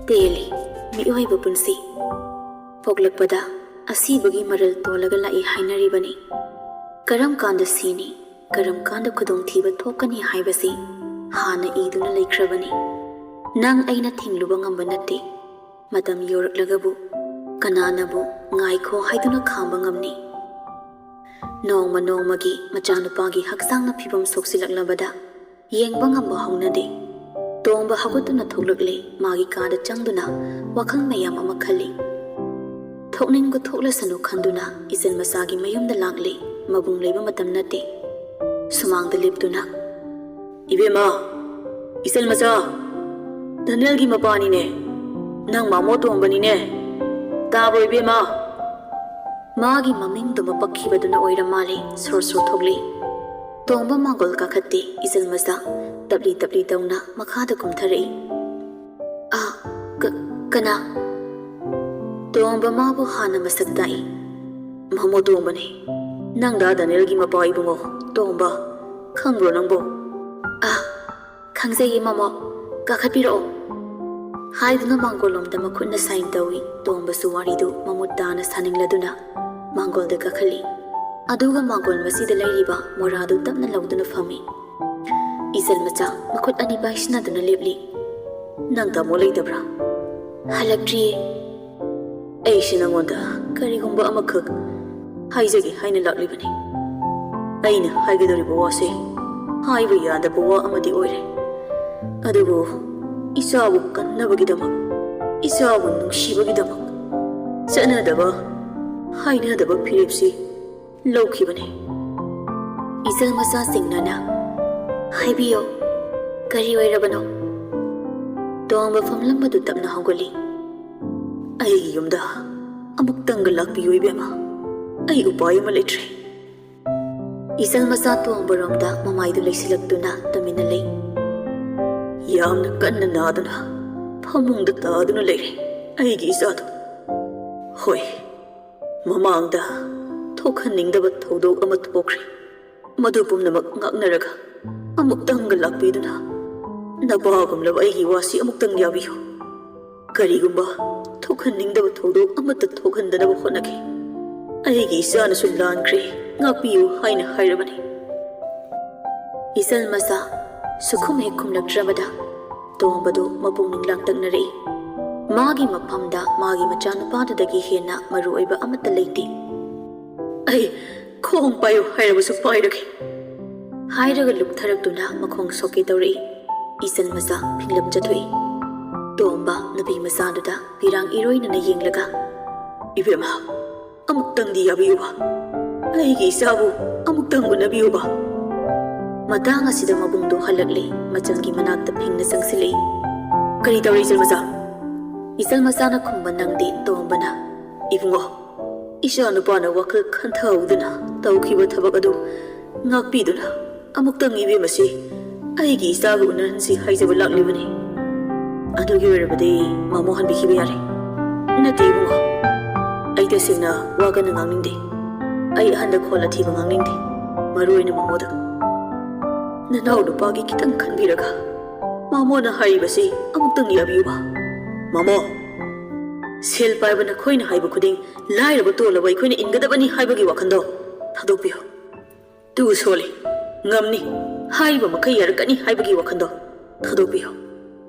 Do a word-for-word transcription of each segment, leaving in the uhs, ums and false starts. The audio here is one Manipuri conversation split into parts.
ꯇꯦꯜꯂꯤ ꯃꯤꯑꯣꯏꯕ ꯄꯨꯟꯁꯤ꯫ ꯄꯣꯛꯂꯛꯄꯗ ꯑꯁꯤꯕꯒꯤ ꯃꯔꯜ ꯇꯣꯜꯂꯒ ꯂꯥꯛꯏ ꯍꯥꯏꯅꯔꯤꯕꯅꯤ꯫ ꯀꯔꯝ ꯀꯥꯟꯗ ꯁꯤꯅꯤ, ꯀꯔꯝ ꯀꯥꯟꯗ ꯈꯨꯗꯣꯡꯊꯤꯕ ꯊꯣꯛꯀꯅꯤ ꯍꯥꯏꯕꯁꯤ ꯍꯥꯟꯅ ꯏꯗꯨꯅ ꯂꯩꯈ꯭ꯔꯕꯅꯤ꯫ ꯅꯪ ꯑꯩꯅ ꯊꯤꯡꯂꯨꯕ ꯉꯝꯕ ꯅꯠꯇꯦ꯫ ꯃꯇꯝ ꯌꯧꯔꯛꯂꯒꯕꯨ ꯀꯅꯥꯅꯕꯨ ꯉꯥꯏꯈꯣ ꯍꯥꯏꯗꯨꯅ ꯈꯥꯝꯕ ꯉꯝꯅꯤ? ꯅꯣꯡꯃ ꯅꯣꯡꯃꯒꯤ ꯃꯆꯥꯅꯨꯄꯥꯒꯤ ꯍꯛꯆꯥꯡꯅ ꯐꯤꯕꯝ ꯁꯣꯛꯆꯤꯜꯂꯛꯂꯕꯗ ꯌꯦꯡꯕ ꯉꯝꯕ ꯍꯧꯅꯗꯦ꯫ ꯇꯣꯝꯕ ꯍꯧꯒꯠꯇꯨꯅ ꯊꯣꯛꯂꯛꯂꯦ꯫ ꯃꯥꯒꯤ ꯀꯥꯗ ꯆꯪꯗꯨꯅ ꯋꯥꯈꯜ ꯃꯌꯥꯝ ꯑꯃ ꯈꯜꯂꯤ꯫ ꯊꯣꯛꯅꯤꯡꯕ ꯊꯣꯛꯂꯁꯅꯨ ꯈꯟꯗꯨꯅ ꯏꯆꯟ ꯃꯆꯥꯒꯤ ꯃꯌꯨꯝꯗ ꯂꯥꯛꯂꯦ꯫ ꯃꯕꯨꯡ ꯂꯩꯕ ꯃꯇꯝ ꯅꯠꯇꯦ꯫ ꯁꯨꯃꯥꯡꯗ ꯂꯦꯞꯇꯨꯅ, "ꯏꯕꯦꯝꯃ, ꯏꯆꯟ ꯃꯆꯥ, ꯗꯅꯦꯜꯒꯤ ꯃꯄꯥꯅꯤꯅꯦ, ꯅꯪ ꯃꯥꯃꯣ ꯇꯣꯝꯕꯅꯤꯅꯦ, ꯇꯥꯕ꯭ꯔꯣ ꯏꯕꯦꯝꯃ?" ꯃꯥꯒꯤ ꯃꯃꯤꯡꯗꯨ ꯃꯄꯛꯈꯤꯕꯗꯨꯅ ꯑꯣꯏꯔ ꯃꯥꯜꯂꯦ, ꯁꯣꯔ ꯁꯣꯔ ꯊꯣꯛꯂꯤ꯫ ꯇꯣꯝꯕ ꯃꯥꯡꯒꯣꯜ ꯀꯥꯈꯠꯇꯦ꯫ ꯏꯆꯜ ꯃꯆꯥ ꯇꯞꯂꯤ ꯇꯞꯂꯤ ꯇꯧꯅ ꯃꯈꯥꯗ ꯀꯨꯝꯊꯔꯛꯏ꯫ "ꯑꯥ, ꯀ-, ꯀꯅꯥ?" ꯇꯣꯝꯕ ꯃꯥꯕꯨ ꯍꯥꯟꯅ ꯃꯁꯛ ꯇꯥꯛꯏ꯫ "ꯃꯥꯃꯣ ꯇꯣꯝꯕꯅꯦ, ꯅꯪꯗ ꯗꯅꯦꯜꯒꯤ ꯃꯄꯥ ꯏꯕꯨꯡꯉꯣ ꯇꯣꯝꯕ, ꯈꯪꯕ꯭ꯔꯣ ꯅꯪꯕꯣ?" "ꯑꯥ, ꯈꯪꯖꯩꯌꯦ ꯃꯥꯃꯣ, ꯀꯥꯈꯠꯄꯤꯔꯛꯑꯣ" ꯍꯥꯏꯗꯨꯅ ꯃꯥꯡꯒꯣꯜꯂꯣꯝꯗ ꯃꯈꯨꯠꯅ ꯁꯥꯏꯟ ꯇꯧꯏ꯫ ꯇꯣꯝꯕꯁꯨ ꯋꯥꯔꯤꯗꯨ ꯃꯃꯨꯠ ꯇꯥꯅ ꯁꯥꯅꯤꯡꯂꯗꯨꯅ ꯃꯥꯡꯒꯣꯜꯗ ꯀꯥꯈꯠꯂꯤ꯫ ꯑꯗꯨꯒ ꯃꯥꯡꯒꯣꯜ ꯃꯁꯤꯗ ꯂꯩꯔꯤꯕ ꯃꯣꯔꯥꯗꯨ ꯇꯞꯅ ꯂꯧꯗꯨꯅ ꯐꯝꯃꯤ꯫ ꯏꯆꯜ ꯃꯆꯥ ꯃꯈꯨꯠ ꯑꯅꯤ ꯄꯥꯏꯁꯤꯟꯅꯗꯨꯅ ꯂꯦꯞꯂꯤ꯫ "ꯅꯪ ꯇꯥꯃꯣ ꯂꯩꯇꯕ꯭ꯔꯥ?" "ꯍꯜꯂꯛꯇ꯭ꯔꯤꯌꯦ꯫" "ꯑꯩꯁꯦ ꯅꯪꯉꯣꯟꯗ ꯀꯔꯤꯒꯨꯝꯕ ꯑꯃꯈꯛ ꯍꯥꯏꯖꯒꯦ ꯍꯥꯏꯅ ꯂꯥꯛꯂꯤꯕꯅꯤ꯫ ꯑꯩꯅ ꯍꯥꯏꯒꯗꯧꯔꯤꯕ ꯋꯥꯁꯦ ꯍꯥꯏꯕ ꯌꯥꯗꯕ ꯋꯥ ꯑꯃꯗꯤ ꯑꯣꯏꯔꯦ꯫ ꯑꯗꯨꯕꯨ ꯏꯆꯥꯕꯨ ꯀꯟꯅꯕꯒꯤꯗꯃꯛ, ꯏꯆꯥꯕꯨ ꯅꯨꯡꯁꯤꯕꯒꯤꯗꯃꯛ ꯆꯠꯅꯗꯕ, ꯍꯥꯏꯅꯗꯕ ꯐꯤꯔꯦꯞꯁꯤ ꯂꯧꯈꯤꯕꯅꯤ꯫" ꯏꯆꯜ ꯃꯆꯥꯁꯤꯡꯅꯅ, "ꯍꯥꯏꯕꯤꯌꯨ, ꯀꯔꯤ ꯑꯣꯏꯔꯕꯅꯣ?" ꯇꯣꯝꯕ ꯐꯝꯂꯝꯕꯗꯨ ꯇꯞꯅ ꯍꯧꯒꯠꯂꯤ꯫ "ꯑꯩꯒꯤ ꯌꯨꯝꯗ ꯑꯃꯨꯛꯇꯪꯒ ꯂꯥꯛꯄꯤꯌꯨ ꯏꯕꯦꯝꯃ, ꯑꯩ ꯎꯄꯥꯏ ꯑꯃ ꯂꯩꯇ꯭ꯔꯦ꯫" ꯏꯆꯜ ꯃꯆꯥ ꯇꯣꯝꯕꯔꯣꯝꯗ ꯃꯃꯥꯏꯗꯨ ꯂꯩꯁꯤꯜꯂꯛꯇꯨꯅ ꯇꯨꯃꯤꯟꯅ ꯂꯩ꯫ "ꯌꯥꯝꯅ ꯀꯟꯅ ꯅꯥꯗꯨꯅ ꯐꯃꯨꯡꯗ ꯇꯥꯗꯨꯅ ꯂꯩꯔꯦ ꯑꯩꯒꯤ ꯏꯆꯥꯗꯣ꯫ ꯍꯣꯏ, ꯃꯃꯥꯡꯗ ꯊꯣꯛꯍꯟꯅꯤꯡꯗꯕ ꯊꯧꯗꯣꯛ ꯑꯃ ꯊꯣꯛꯈ꯭ꯔꯦ꯫ ꯃꯗꯨ ꯄꯨꯝꯅꯃꯛ ꯉꯥꯛꯅꯔꯒ ꯑꯃꯨꯛꯇꯪꯒ ꯂꯥꯛꯄꯤꯗꯨꯅ ꯅꯄꯥꯒꯨꯝꯂꯕ ꯑꯩꯒꯤ ꯋꯥꯁꯤ ꯑꯃꯨꯛꯇꯪ ꯌꯥꯕꯤꯌꯨ꯫" ꯀꯔꯤꯒꯨꯝꯕ ꯊꯣꯛꯍꯟꯅꯤꯡꯗꯕ ꯊꯧꯗꯣꯛ ꯑꯃꯠꯇ ꯊꯣꯛꯍꯟꯗꯅꯕ ꯍꯣꯠꯅꯒꯦ꯫ ꯑꯩꯒꯤ ꯏꯆꯥꯅꯁꯨ ꯂꯥꯟꯈ꯭ꯔꯦ, ꯉꯥꯛꯄꯤꯌꯨ ꯍꯥꯏꯅ ꯍꯥꯏꯔꯕꯅꯤ꯫ ꯏꯆꯜ ꯃꯆꯥ ꯁꯨꯈꯨꯝ ꯍꯦꯛ ꯈꯨꯝꯂꯛꯇ꯭ꯔꯕꯗ ꯇꯣꯝꯕꯗꯨ ꯃꯄꯨꯛꯅꯤꯡ ꯂꯥꯡꯇꯛꯅꯔꯛꯏ꯫ ꯃꯥꯒꯤ ꯃꯐꯝꯗ ꯃꯥꯒꯤ ꯃꯆꯥꯅꯨꯄꯥꯗꯨꯗꯒꯤ ꯍꯦꯟꯅ ꯃꯔꯨ ꯑꯣꯏꯕ ꯑꯃꯠꯇ ꯂꯩꯇꯦ꯫ "ꯑꯩ ꯈꯣꯡ ꯄꯥꯏꯌꯨ ꯍꯥꯏꯔꯕꯁꯨ ꯄꯥꯏꯔꯒꯦ" ꯍꯥꯏꯔꯒ ꯂꯨꯞꯊꯔꯛꯇꯨꯅ ꯃꯈꯣꯡ ꯁꯣꯛꯀꯦ ꯇꯧꯔꯛꯏ꯫ ꯏꯆꯜ ꯃꯆꯥ ꯐꯤꯡꯂꯝ ꯆꯠꯊꯣꯛꯏ꯫ ꯇꯣꯝꯕ ꯅꯨꯄꯤ ꯃꯆꯥꯗꯨꯗ ꯄꯤꯔꯥꯡ ꯏꯔꯣꯏꯅꯅ ꯌꯦꯡꯂꯒ, "ꯏꯕꯦꯝꯃ, ꯑꯃꯨꯛꯇꯪꯗꯤ ꯌꯥꯕꯤꯌꯨꯕ꯫ ꯑꯩꯒꯤ ꯏꯆꯥꯕꯨ ꯑꯃꯨꯛꯇꯪ ꯎꯅꯕꯤꯌꯨꯕ"꯫ ꯃꯇꯥꯡ ꯑꯁꯤꯗ ꯃꯕꯨꯡꯗꯣ ꯍꯜꯂꯛꯂꯦ, ꯃꯆꯜꯒꯤ ꯃꯅꯥꯛꯇ ꯐꯤꯡꯅ ꯆꯪꯁꯤꯜꯂꯛꯏ꯫ "ꯀꯔꯤ ꯇꯧꯔꯤ, ꯏꯆꯜ ꯃꯆꯥ?" ꯏꯆꯜ ꯃꯆꯥꯅ ꯈꯨꯝꯕ ꯅꯪꯗꯦ ꯇꯣꯝꯕꯅ, "ꯏꯕꯨꯡꯉꯣ, ꯏꯆꯥ ꯅꯨꯄꯥꯅ ꯋꯥꯈꯜ ꯈꯟꯊꯍꯧꯗꯅ ꯇꯧꯈꯤꯕ ꯊꯕꯛ ꯑꯗꯨ ꯉꯥꯛꯄꯤꯗꯨꯅ ꯑꯃꯨꯛꯇꯪ ꯏꯕꯦꯝꯃꯁꯤ ꯑꯩꯒꯤ ꯏꯆꯥꯒ ꯎꯅꯍꯟꯁꯤ ꯍꯥꯏꯖꯕ ꯂꯥꯛꯂꯤꯕꯅꯤ꯫ ꯑꯗꯨꯒꯤ ꯑꯣꯏꯔꯕꯗꯤ ꯃꯃꯣ ꯍꯟꯕꯤꯈꯤꯕ ꯌꯥꯔꯦ"꯫ "ꯅꯠꯇꯦ ꯏꯕꯨꯡꯉꯣ, ꯑꯩ ꯇꯁꯦꯡꯅ ꯋꯥ ꯀꯟꯅ ꯉꯥꯡꯅꯤꯡꯗꯦ꯫ ꯑꯩ ꯑꯍꯟꯗ ꯈꯣꯜ ꯑꯊꯤꯕ ꯉꯥꯡꯅꯤꯡꯗꯦ, ꯃꯔꯨ ꯑꯣꯏꯅ ꯃꯃꯣꯗ꯫ ꯅꯅꯥꯎ ꯅꯨꯄꯥꯒꯤ ꯈꯤꯇꯪ ꯈꯟꯕꯤꯔꯒ ꯃꯃꯣꯅ ꯍꯥꯏꯔꯤꯕꯁꯤ ꯑꯃꯨꯛꯇꯪ ꯌꯥꯕꯤꯌꯨꯕ꯫ ꯃꯃꯣ, ꯁꯦꯜ ꯄꯥꯏꯕ ꯅꯈꯣꯏꯅ ꯍꯥꯏꯕ ꯈꯨꯗꯤꯡ ꯂꯥꯏꯔꯕ ꯇꯣꯜꯂꯕ ꯑꯩꯈꯣꯏꯅ ꯏꯟꯒꯗꯕꯅꯤ ꯍꯥꯏꯕꯒꯤ ꯋꯥꯈꯜꯗꯣ ꯊꯥꯗꯣꯛꯄꯤꯌꯨ꯫ ꯇꯨ ꯁꯣꯜꯂꯤ, ꯉꯝꯅꯤ, ꯍꯥꯏꯔꯤꯕ ꯃꯈꯩ ꯌꯥꯔꯛꯀꯅꯤ ꯍꯥꯏꯕꯒꯤ ꯋꯥꯈꯜꯗꯣ ꯊꯥꯗꯣꯛꯄꯤꯌꯨ꯫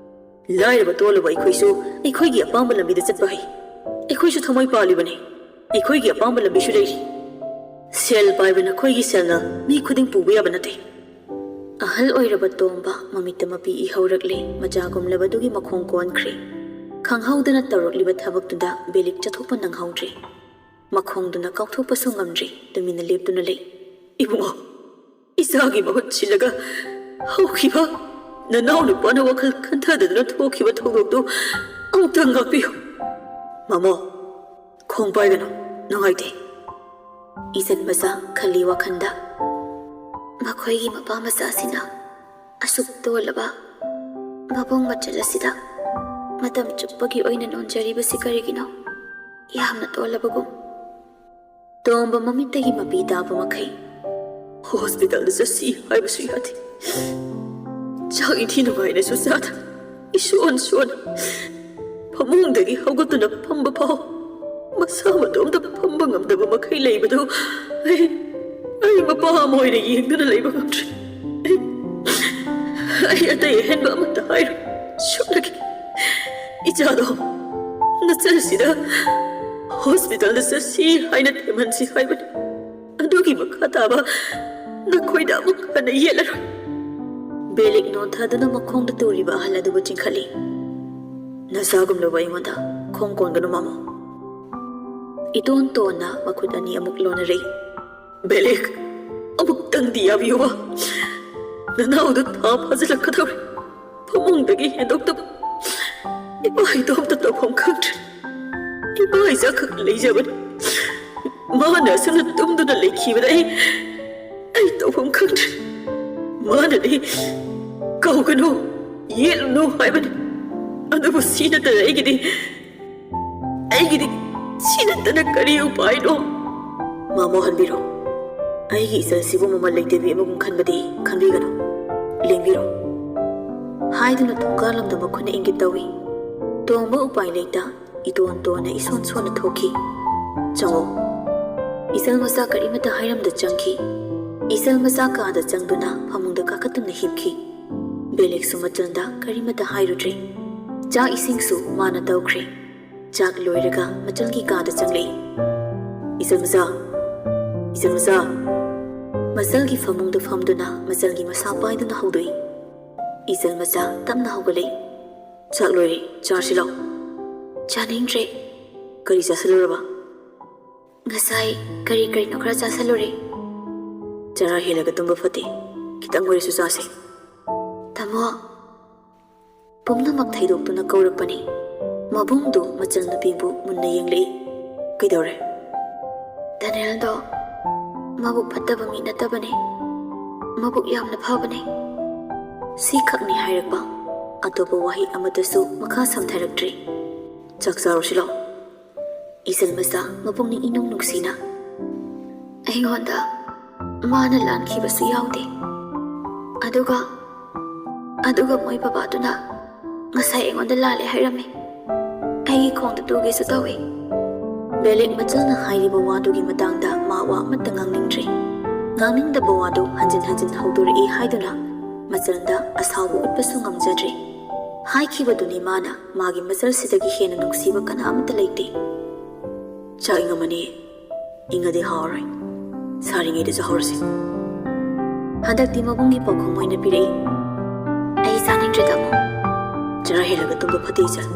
ꯂꯥꯏꯔꯕ ꯇꯣꯜꯂꯕ ꯑꯩꯈꯣꯏꯁꯨ ꯑꯩꯈꯣꯏꯒꯤ ꯑꯄꯥꯝꯕ ꯂꯝꯕꯤꯗ ꯆꯠꯄ ꯍꯩ꯫ ꯑꯩꯈꯣꯏꯁꯨ ꯊꯃꯣꯏ ꯄꯥꯜꯂꯤꯕꯅꯤ꯫ ꯑꯩꯈꯣꯏꯒꯤ ꯑꯄꯥꯝꯕ ꯂꯝꯕꯤꯁꯨ ꯂꯩꯔꯤ꯫ ꯁꯦꯜ ꯄꯥꯏꯕ ꯅꯈꯣꯏꯒꯤ ꯁꯦꯜꯅ ꯃꯤ ꯈꯨꯗꯤꯡ ꯄꯨꯕ ꯌꯥꯕ ꯅꯠꯇꯦ"꯫ ꯑꯍꯜ ꯑꯣꯏꯔꯕ ꯇꯣꯝꯕ ꯃꯃꯤꯠꯇ ꯃꯄꯤ ꯏꯍꯧꯔꯛꯂꯦ, ꯃꯆꯥꯒꯨꯝꯂꯕꯗꯨꯒꯤ ꯃꯈꯣꯡ ꯀꯣꯟꯈ꯭ꯔꯦ꯫ ꯈꯪꯍꯧꯗꯅ ꯇꯧꯔꯛꯂꯤꯕ ꯊꯕꯛꯇꯨꯗ ꯕꯦꯂꯤꯛ ꯆꯠꯊꯣꯛꯄ ꯅꯪꯍꯧꯗ꯭ꯔꯦ꯫ ꯃꯈꯣꯡꯗꯨꯅ ꯀꯥꯎꯊꯣꯛꯄꯁꯨ ꯉꯝꯗ꯭ꯔꯦ, ꯇꯨꯃꯤꯟꯅ ꯂꯦꯞꯇꯨꯅ ꯂꯩ꯫ "ꯏꯕꯨꯡꯉꯣ, ꯏꯆꯥꯒꯤ ꯃꯍꯨꯠ ꯁꯤꯜꯂꯒ ꯍꯧꯈꯤꯕ ꯅꯅꯥꯎ ꯅꯨꯄꯥꯅ ꯋꯥꯈꯜ ꯈꯟꯊꯗꯗꯨꯅ ꯊꯣꯛꯈꯤꯕ ꯊꯧꯗꯣꯛꯇꯨ ꯑꯃꯨꯛꯇꯪ ꯉꯥꯛꯄꯤꯌꯨ"꯫ "ꯃꯃꯣ, ꯈꯣꯡ ꯄꯥꯏꯒꯅꯨ, ꯅꯨꯡꯉꯥꯏꯇꯦ"꯫ ꯏꯆꯟ ꯃꯆꯥ ꯈꯜꯂꯤ ꯋꯥꯈꯜꯗ, "ꯃꯈꯣꯏꯒꯤ ꯃꯄꯥ ꯃꯆꯥꯁꯤꯅ ꯑꯁꯨꯛ ꯇꯣꯜꯂꯕ ꯃꯕꯨꯡ ꯃꯆꯜ ꯑꯁꯤꯗ ꯃꯇꯝ ꯆꯨꯞꯄꯒꯤ ꯑꯣꯏꯅ ꯅꯣꯟꯖꯔꯤꯕꯁꯤ ꯀꯔꯤꯒꯤꯅꯣ? ꯌꯥꯝꯅ ꯇꯣꯜꯂꯕꯒꯨꯝ"꯫ ꯇꯣꯝꯕ ꯃꯃꯤꯠꯇꯒꯤ ꯃꯄꯤ ꯇꯥꯕ ꯃꯈꯩ, "ꯍꯣꯁꯄꯤꯇꯥꯜꯗ ꯆꯠꯁꯤ ꯍꯥꯏꯕꯁꯨ ꯌꯥꯗꯦ꯫ ꯆꯥꯛ ꯏꯟꯊꯤ ꯅꯨꯡꯉꯥꯏꯅꯁꯨ ꯆꯥꯗ, ꯏꯁꯣꯟ ꯁꯣꯟ ꯐꯃꯨꯡꯗꯒꯤ ꯍꯧꯒꯠꯇꯨꯅ ꯐꯝꯕ ꯐꯥꯎ ꯃꯁꯥ ꯃꯇꯣꯝꯇ ꯐꯝꯕ ꯉꯝꯗꯕ ꯃꯈꯩ ꯂꯩꯕꯗꯨ ꯑꯩ ꯑꯩ ꯃꯄꯥ ꯑꯃ ꯑꯣꯏꯅ ꯌꯦꯡꯗꯨꯅ ꯂꯩꯕ ꯉꯝꯗ꯭ꯔꯦ꯫ ꯑꯩ ꯑꯩ ꯑꯇꯩ ꯑꯍꯦꯟꯕ ꯑꯃꯠꯇ ꯍꯥꯏꯔꯣꯏ꯫ ꯁꯨꯞꯅꯒꯤ ꯏꯆꯥꯗꯣ ꯅꯆꯜꯁꯤꯗ ꯍꯣꯁꯄꯤꯇꯥꯜꯗ ꯆꯠꯁꯤ ꯍꯥꯏꯅ ꯊꯦꯝꯍꯟꯁꯤ ꯍꯥꯏꯕꯅꯤ꯫ ꯑꯗꯨꯒꯤ ꯃꯈꯥ ꯇꯥꯕ ꯅꯈꯣꯏꯗ ꯑꯃꯨꯛ ꯍꯟꯅ ꯌꯦꯠꯂꯔꯣꯏ꯫ ꯕꯦꯂꯤꯛ ꯅꯣꯟꯊꯗꯨꯅ ꯃꯈꯣꯡꯗ ꯇꯨꯔꯤꯕ ꯑꯍꯜ ꯑꯗꯨꯕꯨ ꯆꯤꯡꯈꯠꯂꯤ꯫ ꯅꯆꯥꯒꯨꯝꯂꯕ ꯑꯩꯉꯣꯟꯗ ꯈꯣꯡ ꯀꯣꯟꯒꯅꯨ, ꯃꯃꯣ꯫ ꯏꯇꯣꯟ ꯇꯣꯟꯅ ꯃꯈꯨꯠ ꯑꯅꯤ ꯑꯃꯨꯛ ꯂꯣꯟꯅꯔꯛꯏ꯫ ꯕꯦꯂꯤꯛ, ꯑꯃꯨꯛꯇꯪꯗꯤ ꯌꯥꯕꯤꯌꯨꯕ꯫ ꯅꯅꯥꯎꯗꯨ ꯊꯥ ꯐꯥꯖꯤꯜꯂꯛꯀꯗꯧꯔꯦ꯫ ꯐꯃꯨꯡꯗꯒꯤ ꯍꯦꯟꯗꯣꯛꯇꯕ ꯏꯄꯥ ꯏꯇꯣꯝꯇ ꯇꯧꯐꯝ ꯈꯪꯗ꯭ꯔꯦ꯫ ꯏꯄꯥ ꯏꯆꯥꯈꯛ ꯂꯩꯖꯕꯅꯤ꯫ ꯃꯥꯅ ꯑꯁꯨꯝꯅ ꯇꯨꯝꯗꯨꯅ ꯂꯩꯈꯤꯕꯗ ꯑꯩ ꯑꯩ ꯇꯧꯐꯝ ꯈꯪꯗ꯭ꯔꯦ꯫ ꯃꯥꯅꯗꯤ "ꯀꯧꯒꯅꯨ, ꯌꯦꯠꯂꯨꯅꯨ" ꯍꯥꯏꯕꯅꯤ꯫ ꯑꯗꯨꯕꯨ ꯁꯤ ꯅꯠꯇꯅ ꯑꯩꯒꯤꯗꯤ ꯑꯩꯒꯤꯗꯤ ꯁꯤ ꯅꯠꯇꯅ ꯀꯔꯤ ꯎꯄꯥꯏꯅꯣ? ꯃꯃꯣ, ꯍꯟꯕꯤꯔꯣ꯫ ꯑꯩꯒꯤ ꯏꯆꯜꯁꯤꯕꯨ ꯃꯃꯜ ꯂꯩꯇꯕꯤ ꯑꯃꯒꯨꯝ ꯈꯟꯕꯗꯤ ꯈꯟꯕꯤꯒꯅꯨ꯫ ꯂꯦꯡꯕꯤꯔꯣ꯫ ꯍꯥꯏꯗꯨꯅ ꯊꯣꯡꯒꯥꯜꯂꯣꯝꯗ ꯃꯈꯨꯠꯅ ꯏꯪꯒꯤꯠ ꯇꯧꯏ꯫ ꯇꯣꯝꯕ ꯎꯄꯥꯏ ꯂꯩꯇ ꯏꯇꯣꯟ ꯇꯣꯟꯅ ꯏꯁꯣꯟ ꯁꯣꯟꯅ ꯊꯣꯛꯈꯤ꯫ "ꯆꯪꯉꯣ꯫" ꯏꯆꯜ ꯃꯆꯥ ꯀꯔꯤꯃꯠꯇ ꯍꯥꯏꯔꯝꯗ ꯆꯪꯈꯤ꯫ ꯏꯆꯜ ꯃꯆꯥ ꯀꯥꯗ ꯆꯪꯗꯨꯅ ꯐꯃꯨꯡꯗ ꯀꯥꯈꯠꯇꯨꯅ ꯍꯤꯞꯈꯤ꯫ ꯕꯦꯂꯤꯛꯁꯨ ꯃꯆꯜꯗ ꯀꯔꯤꯃꯠꯇ ꯍꯥꯏꯔꯨꯗ꯭ꯔꯦ꯫ ꯆꯥꯛ ꯏꯁꯤꯡꯁꯨ ꯃꯥꯅ ꯇꯧꯈ꯭ꯔꯦ꯫ ꯆꯥꯛ ꯂꯣꯏꯔꯒ ꯃꯆꯜꯒꯤ ꯀꯥꯗ ꯆꯪꯂꯛꯏ꯫ "ꯏꯆꯜ ꯃꯆꯥ, ꯏꯆꯜ ꯃꯆꯥ!" ꯃꯆꯜꯒꯤ ꯐꯃꯨꯡꯗ ꯐꯝꯗꯨꯅ ꯃꯆꯜꯒꯤ ꯃꯁꯥ ꯄꯥꯏꯗꯨꯅ ꯍꯧꯗꯣꯛꯏ꯫ ꯏꯆꯜ ꯃꯆꯥ ꯇꯞꯅ ꯍꯧꯒꯠꯂꯛꯏ꯫ "ꯆꯥꯛ ꯂꯣꯏꯔꯦ, ꯆꯥꯔꯁꯤ ꯂꯥꯎ꯫" "ꯆꯥꯅꯤꯡꯗ꯭ꯔꯦ꯫" "ꯀꯔꯤ ꯆꯥꯁꯤꯜꯂꯨꯔꯕ?" "ꯉꯁꯥꯏ ꯀꯔꯤ ꯀꯔꯤꯅꯣ ꯈꯔ ꯆꯥꯁꯤꯜꯂꯨꯔꯦ꯫" "ꯆꯔꯥ ꯍꯦꯜꯂꯒ ꯇꯨꯝꯕ ꯐꯠꯇꯦ, ꯈꯤꯇꯪ ꯑꯣꯏꯔꯁꯨ ꯆꯥꯁꯦ꯫" "ꯇꯥꯃꯣ꯫" ꯄꯨꯝꯅꯃꯛ ꯊꯩꯗꯣꯛꯇꯨꯅ ꯀꯧꯔꯛꯄꯅꯤ꯫ ꯃꯕꯨꯡꯗꯨ ꯃꯆꯜ ꯅꯨꯄꯤꯕꯨ ꯃꯨꯟꯅ ꯌꯦꯡꯂꯛꯏ꯫ "ꯀꯩꯗꯧꯔꯦ?" "ꯗꯦꯅꯤꯌꯦꯜꯗꯣ ꯃꯕꯨꯛ ꯐꯠꯇꯕ ꯃꯤ ꯅꯠꯇꯕꯅꯦ꯫ ꯃꯕꯨꯛ ꯌꯥꯝꯅ ꯐꯕꯅꯦ꯫" ꯁꯤꯈꯛꯅꯤ ꯍꯥꯏꯔꯛꯄ꯫ ꯑꯇꯣꯞꯄ ꯋꯥꯍꯩ ꯑꯃꯠꯇꯁꯨ ꯃꯈꯥ ꯁꯝꯊꯔꯛꯇ꯭ꯔꯤ꯫ "ꯆꯥꯛ ꯆꯥꯔꯨꯁꯤ ꯂꯥꯎ꯫" ꯏꯆꯜ ꯃꯆꯥ ꯃꯄꯨꯛꯅꯤꯡ ꯏꯅꯨꯡ ꯅꯨꯡꯁꯤꯅ, "ꯑꯩꯉꯣꯟꯗ ꯃꯥꯅ ꯂꯥꯟꯈꯤꯕꯁꯨ ꯌꯥꯎꯗꯦ꯫ ꯑꯗꯨꯒ, ꯑꯗꯨꯒ ꯃꯣꯏ ꯕꯕꯥꯗꯨꯅ ꯉꯁꯥꯏ ꯑꯩꯉꯣꯟꯗ ꯂꯥꯜꯂꯦ ꯍꯥꯏꯔꯝꯃꯤ꯫ ꯑꯩꯒꯤ ꯈꯣꯡꯗ ꯇꯨꯒꯦꯁꯨ ꯇꯧꯏ꯫ ꯕꯦꯂꯤꯛ ꯃꯆꯜꯅ ꯍꯥꯏꯔꯤꯕ ꯋꯥꯗꯨꯒꯤ ꯃꯇꯥꯡꯗ ꯃꯥ ꯋꯥ ꯑꯃꯠꯇ ꯉꯥꯡꯅꯤꯡꯗ꯭ꯔꯦ꯫ ꯉꯥꯡꯅꯤꯡꯗꯕ ꯋꯥꯗꯨ ꯍꯟꯖꯤꯟ ꯍꯟꯖꯤꯟ ꯍꯧꯗꯣꯔꯛꯏ ꯍꯥꯏꯗꯨꯅ ꯃꯆꯜꯗ ꯑꯁꯥꯎꯕ ꯎꯠꯄꯁꯨ ꯉꯝꯖꯗ꯭ꯔꯦ꯫ ꯍꯥꯏꯈꯤꯕꯗꯨꯅꯤ ꯃꯥꯅ ꯃꯥꯒꯤ ꯃꯆꯜꯁꯤꯗꯒꯤ ꯍꯦꯟꯅ ꯅꯨꯡꯁꯤꯕ ꯀꯅꯥ ꯑꯃꯠꯇ ꯂꯩꯇꯦ꯫ ꯆꯥꯛ ꯏꯪꯉꯝꯃꯅꯤ, ꯏꯪꯉꯗꯤ ꯍꯥꯎꯔꯣꯏ꯫ ꯁꯥꯔꯤꯉꯩꯗ ꯆꯥꯍꯧꯔꯁꯤ꯫ ꯍꯟꯗꯛꯇꯤ ꯃꯕꯨꯡꯒꯤ ꯄꯥꯎꯈꯨꯝ ꯑꯣꯏꯅ ꯄꯤꯔꯛꯏ꯫ ꯑꯩ ꯆꯥꯅꯤꯡꯗ꯭ꯔꯦ, ꯇꯥꯃꯣ꯫ ꯆꯔꯥ ꯍꯦꯜꯂꯒ ꯇꯨꯝꯕ ꯐꯠꯇꯦ, ꯏꯆꯟ꯫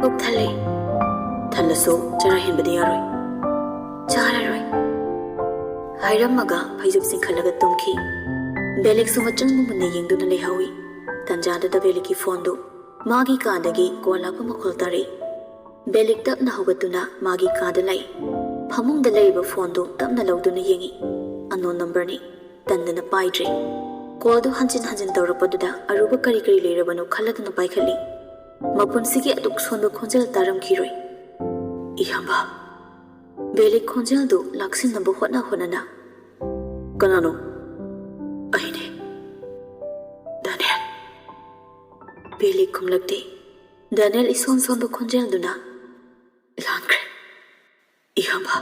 ꯄꯨꯛ ꯊꯜꯂꯦ꯫ ꯊꯜꯂꯁꯨ ꯆꯔꯥ ꯍꯦꯟꯕꯗꯤ ꯌꯥꯔꯣꯏ꯫ ꯆꯥꯔꯔꯣꯏ꯫ ꯍꯥꯏꯔꯝꯃꯒ ꯐꯩꯖꯨꯞ ꯆꯤꯡꯈꯠꯂꯒ ꯇꯨꯝꯈꯤ꯫ ꯕꯦꯂꯤꯛꯁꯨ ꯃꯆꯪꯕ ꯃꯨꯟꯅ ꯌꯦꯡꯗꯨꯅ ꯂꯩꯍꯧꯏ꯫ ꯇꯟꯖꯥꯗꯨꯗ ꯕꯦꯂꯤꯛꯀꯤ ꯐꯣꯟꯗꯨ ꯃꯥꯒꯤ ꯀꯥꯗꯒꯤ ꯀꯣꯜ ꯂꯥꯛꯄ ꯃꯈꯣꯜ ꯇꯥꯔꯛꯏ꯫ ꯕꯦꯂꯤꯛ ꯇꯞꯅ ꯍꯧꯒꯠꯇꯨꯅ ꯃꯥꯒꯤ ꯀꯥꯗ ꯂꯥꯛꯏ꯫ ꯐꯃꯨꯡꯗ ꯂꯩꯔꯤꯕ ꯐꯣꯟꯗꯨ ꯇꯞꯅ ꯂꯧꯗꯨꯅ ꯌꯦꯡꯏ꯫ ꯑꯟꯅꯣꯟ ꯅꯝꯕꯔꯅꯤ꯫ ꯇꯟꯗꯅ ꯄꯥꯏꯗ꯭ꯔꯦ꯫ ꯀꯣꯜꯗꯨ ꯍꯟꯖꯤꯟ ꯍꯟꯖꯤꯟ ꯇꯧꯔꯛꯄꯗꯨꯗ ꯑꯔꯨꯕ ꯀꯔꯤ ꯀꯔꯤ ꯂꯩꯔꯕꯅꯣ ꯈꯜꯂꯗꯨꯅ ꯄꯥꯏꯈꯠꯂꯤ꯫ ꯃꯄꯨꯟꯁꯤꯒꯤ ꯑꯗꯨꯛ ꯁꯣꯟꯕ ꯈꯣꯟꯖꯦꯜ ꯇꯥꯔꯝꯈꯤꯔꯣꯏ꯫ ꯏꯌꯥꯝꯕ꯫ ꯕꯦꯂꯤꯛ ꯈꯣꯟꯖꯦꯜꯗꯨ ꯂꯥꯛꯁꯤꯟꯅꯕ ꯍꯣꯠꯅ ꯍꯣꯠꯅꯅ, "ꯀꯅꯥꯅꯣ?" "ꯑꯩꯅꯦ, ꯗꯥꯅꯦꯜ꯫" ꯕꯦꯂꯤꯛ ꯈꯨꯝꯂꯛꯇꯦ꯫ ꯗꯥꯅꯦꯜ ꯏꯁꯣꯟ ꯁꯣꯟꯕ ꯈꯣꯟꯖꯦꯜꯗꯨꯅ, "ꯂꯥꯟꯈ꯭ꯔꯦ, ꯏꯌꯥꯝꯕ꯫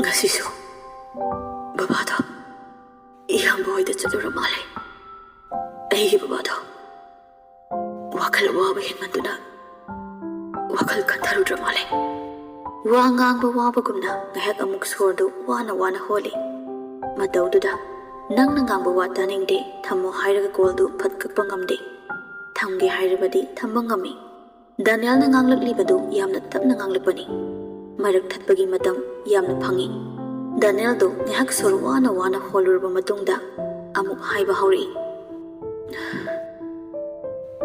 ꯉꯁꯤꯁꯨ ꯕꯕꯥꯗꯣ ꯏꯌꯥꯝꯕ ꯍꯣꯏꯗ ꯆꯠꯂꯨꯔ ꯃꯥꯜꯂꯦ꯫ ꯑꯩꯒꯤ ꯕꯕꯥꯗꯣ ꯋꯥꯈꯜ ꯋꯥꯕ ꯍꯦꯟꯃꯟꯗꯨꯅ ꯋꯥꯈꯜ ꯈꯟꯊꯔꯨꯗ꯭ꯔ ꯃꯥꯜꯂꯦ꯫" ꯋꯥ ꯉꯥꯡꯕ ꯋꯥꯕꯒꯨꯝꯅ ꯉꯥꯏꯍꯥꯛ ꯑꯃꯨꯛ ꯁꯣꯔꯗꯨ ꯋꯥꯅ ꯋꯥꯅ ꯍꯣꯜꯂꯤ꯫ ꯃꯇꯧꯗꯨꯗ, "ꯅꯪꯅ ꯉꯥꯡꯕ ꯋꯥ ꯇꯥꯅꯤꯡꯗꯦ, ꯊꯝꯃꯣ" ꯍꯥꯏꯔꯒ ꯀꯣꯜꯗꯨ ꯐꯠ ꯀꯛꯄ ꯉꯝꯗꯦ꯫ ꯊꯝꯒꯦ ꯍꯥꯏꯔꯕꯗꯤ ꯊꯝꯕ ꯉꯝꯃꯤ꯫ ꯗꯥꯅꯤꯌꯦꯜꯅ ꯉꯥꯡꯂꯛꯂꯤꯕꯗꯨ ꯌꯥꯝꯅ ꯇꯞꯅ ꯉꯥꯡꯂꯛꯄꯅꯤ꯫ ꯃꯔꯛ ꯊꯠꯄꯒꯤ ꯃꯇꯝ ꯌꯥꯝꯅ ꯐꯪꯏ꯫ ꯗꯥꯅꯤꯌꯦꯜꯗꯨ ꯉꯥꯏꯍꯥꯛ ꯁꯣꯔ ꯋꯥꯅ ꯋꯥꯅ ꯍꯣꯜꯂꯨꯔꯕ ꯃꯇꯨꯡꯗ ꯑꯃꯨꯛ ꯍꯥꯏꯕ ꯍꯧꯔꯛꯏ꯫